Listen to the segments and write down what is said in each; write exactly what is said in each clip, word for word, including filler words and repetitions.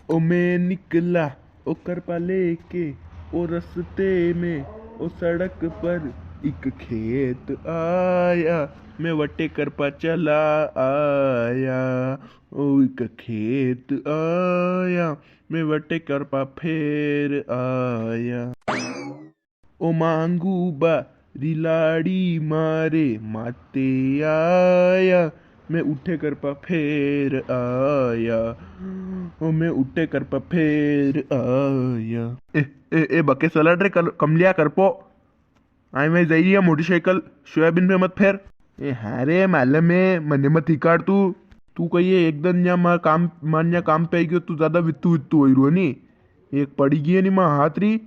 ओ मैं निकला, ओ करपा लेके, ओ रस्ते में, ओ सड़क पर एक खेत आया, मैं वटे करपा चला आया। ओ एक खेत आया, मैं वटे करपा फेर आया। ओ मांगू बा री लाड़ी मारे माते आया, मैं उठे करपा फेर आया। ओ मैं उठे करपा फेर आया। ए, ए, ए, बके सलाड रे कल-, कमलिया करपो। आई मैं जाई रिया मोटरसाइकिल, सोयाबीन पे मत फेर। ए, हाँ रे, मालूम है, मने मत हिकाड़ तू। तू कहिए, एक दिन न्या मार काम, मार न्या काम पे आई गयो, तू ज्यादा वित्तू वित्तू होई रो नी। एक पड़ी गई है नी माँ हाथ री,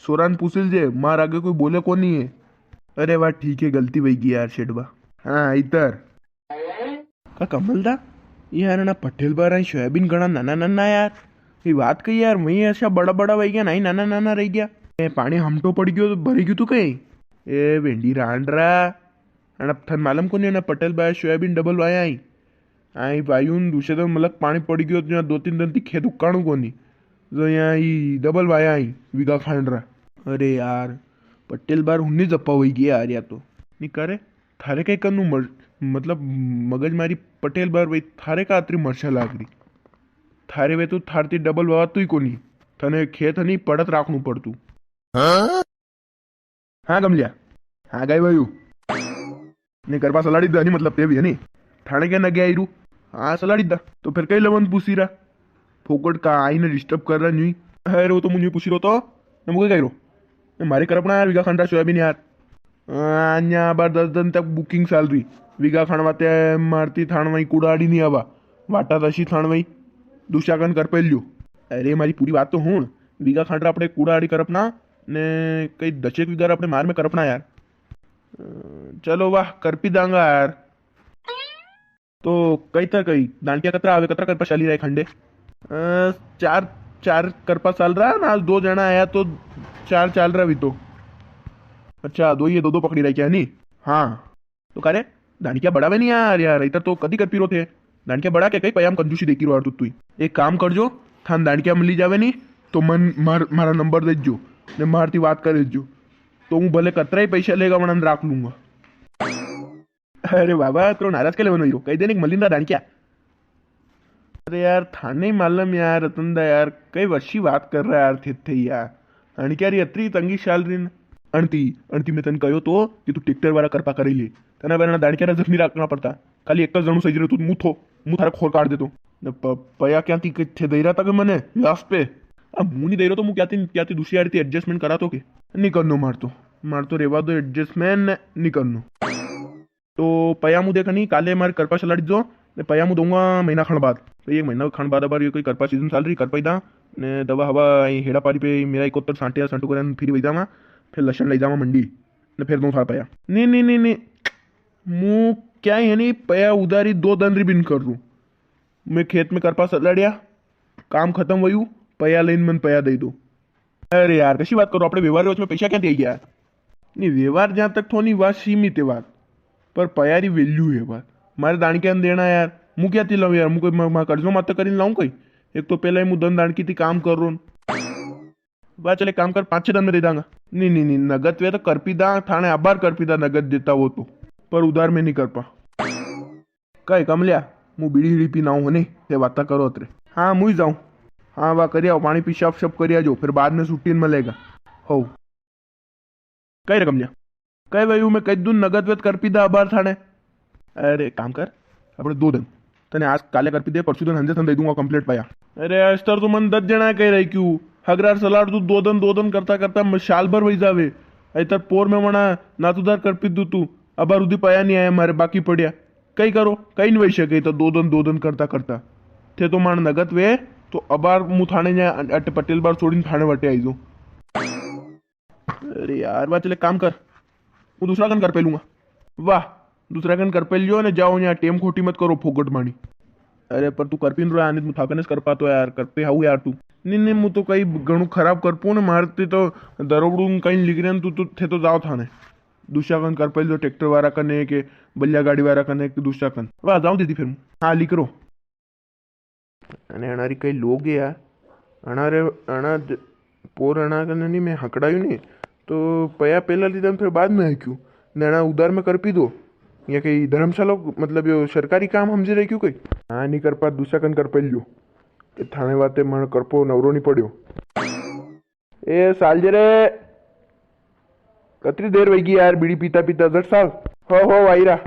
सोरान पूछ लीजे, मार आगे कोई बोले कोनी है। अरे वाह, ठीक है, गलती वही गई यार, शेठ बा। हाँ, इतर। का कमल दा, ये यार ना पटेल बा रा सोयाबीन घणा नाना नाना यार। ये बात कही यार, वही ऐसा बड़ा बड़ा वही गया, नहीं नाना नाना रह गया। ए, पानी हमटो पड़ गयो, तो भरी गयो तू कहीं? ए, भेंडी रांड रा। अन अब थन मालूम कोनी ना, पटेल बा सोयाबीन डबल वाया आई। आई वायु न दूसरे दिन मतलब पानी पड़ गयो, तो यहाँ दो तीन दिन थी खेत उकाणू कोनी। तो यहाँ ई डबल वाया आई, वीघा खांड रा। अरे यार, पटेल बा रे हुन्नी जप्पा वही गया यार, या तो। नी करे, थारे कई करनू मर-, मतलब, मगज मारी पटेल बा रे वही, थारे का अतरी मरशा लाग री। थारे वे तो थारती डबल वावा तू ही कोनी। थने खेत हनी पड़त राखनू पड़तू। हाँ? हाँ, गमलिया। हाँ, गए वायु। ने करपा सलाड़ी दा नी, मतलब, ते भी है नी। थाने क्या नगे आई रू? हाँ, सलाड़ी दा। तो फिर कई लवन पूछी रा? फोकट का आई ने डिस्टर्ब कर रा नी। अरे, वो तो मुझे पूछी रो तो, ने मुझे कही रो। ने मारे करपना यार, वीघा खंड रा सोयाबीन यार। आ, अन्या बार दस दिन तक बुकिंग चाल री। वीघा खंड वाते मारती थान वही कुड़ाड़ी नी आवा। वाटा दशी थान वही। दूसरा कन कर पे लियो। अरे, मारी पूरी बात तो हुण। वीघा खंड रा अपने कुड़ाड़ी करपना, ने कई दसेक वीघा रा अपने मार में करपना यार। अ, चलो वाह, करपी दांगा यार। तो कई था कई, दांडिया कतरा आवे, कतरा करपा चाली रहा है खंडे? अ, चार, चार करपा चाल रहा है ना, आज दो जना आया तो चार चाल रहा भी तो। अच्छा, दो ये दो दो पकड़ी रही क्या नी? हाँ। तो कारे, दांडिया बढ़ावे नी यार, यार, इतर तो कदी करपी रो थे। दांडिया बढ़ा के कई पयाम कंजूसी देखी रो यार तू, तू ही। एक काम कर जो, थान दांडिया मिली जावे नी, तो मन, मार, मारा नंबर दे जो, ने मारती बात कर जो। तो हूँ भले कतरा ही पैसा लेगा, वणन राख लूंगा। अरे बाबा, तो नाराज के लेवन हो? कही देने मलिन रा दांडिया। अरे यार, थाने ही मालूम यार, रतन दा यार, कई वशी बात कर रहा यार, थे, थे यार। दांडिया री अतरी तंगी चाल री न। अणती, अणती मैं तन कयो तो कि तू ट्रैक्टर वाला करपा करी ले। तने बेरना दांडिया रा जख्मी राखना पड़ता। खाली एक जणू सही रे, तू मुथो, मु थारा खोर काट देतो। न प-, पया क्या ती किथे दे रहा था कि मने लास्ट पे? अब मु नी दे रहा तो मु क्या ती, क्या ती दूसरी आड़ी ती एडजस्टमेंट करा तो के? नी करनो मार तो, मार तो रेवा दो एडजस्टमेंट, नी करनो। तो पया मु देख नी, काले मारे करपा सलाड़ी जो, ने पया मु दूंगा महीना खण बाद। तो एक महीना खण बाद अबार ये कोई करपा सीजन चाल री, करपा ही दा, ने दवा हवा, ई हेड़ा पारी पे मेरा इकोत्तर सांटिया सांटू करन फिर वही जावा, फिर लसण ले जावा मंडी, ने फिर दूं थारा पया। नी, नी, नी, नी, मु क्या है नी, पया उधारी दो दन री बिन कर रू। मैं खेत में करपा सलाड़िया, काम खत्म वयू, पया लेन मन पया दे दो। अरे यार, कशी बात करो, अपने व्यवहार में पैसा क्या दे गया? नी, व्यवहार जहाँ तक थो नी, बात सीमित है बात, पर पया री वैल्यू है बात। मारे दांडिया ने देना यार, मु क्या ती लाऊं यार, मु कोई म-, म-, कर्जो माता करीन लाऊं कोई? एक तो पहला ही मु दन दांडिया ती काम कर रो न। वाह, चले काम कर, पाँच छह दन में दे दांगा। नी, नी, नी, नगद वे तो करपी दा, थाने अबार करपी दा, नगद देता वो तो, पर उधार में नी करपा। कई कमलिया, मु बीड़ी हीड़ी पीन आऊं हने, ते बाता करो अतरे। हाँ, मुई जाऊं। हाँ, वा करिया, पानी पेशाब सब करिया जो, फिर बाद में छुट्टी न मिलेगा। हो। कई रे कमलिया, कई भाई, मैं कई दूं नगद वेत करपी दा अबार थाने। अरे, काम कर, अपने दो दिन, तने आज काले करपी दे, परसों दिन हंजे थन दे दूंगा complete पाया। अरे, अस्तर तो मन दस जना कह रही क्यों? हगरार सलार तू दो दिन, दो दिन करता करता म-, साल भर वही जावे। इतर पोर में वणा नातुदार करपी दू तू, अबार उदी पाया नी आया मारे, बाकी पड़िया। कई करो, कई नी वही सके, तो दो दन, दो दन करता करता। थे तो माण नगद वे, तो अबार मु थाने न्या अटे पटेल बार छोड़ीन थाने वटे आई जाऊं। अरे यार, वाह, चले काम कर, मु दूसरा कन करपे लूंगा। वाह, दूसरा कन करपे लियो ने जाओ, यहाँ टेम खोटी मत करो, फोकट मानी। अरे पर तू करपी नी रो, आने मु थाकने से करपातो यार, करपे हाउ यार तू। नी, नी, मु तो कई घणो खराब करपू ने, मारती तो दरोबड़ू कई लिख रहे तू, तू थे तो जाओ थाने। दूसरा कन करपे लियो, ट्रैक्टर वाला कने के, बलिया गाड़ी वाला कने के, दूसरा कन। वाह, जाऊं दीदी फिर। हाँ, लिख रो। अने अनारी कई लोग है यार, अणा रे, अणा ज-, पोर अणा कने नी मैं हकड़ायू नी, तो पया पेला लीधा ने फिर बाद में हक्यू, ने अणा उधार में करपी दो। या कई धर्मशाला, मतलब यो सरकारी काम हमजी रख्यू कई? हाँ, नी करपा, दूसरा कन करपे लियो। ए थाने वाते मण करपो नवरो नी पड़्यो। ए सालजे रे, कतरी देर वई गी यार, बीड़ी पीता पीता, झट साल। हो, हो, वायरा।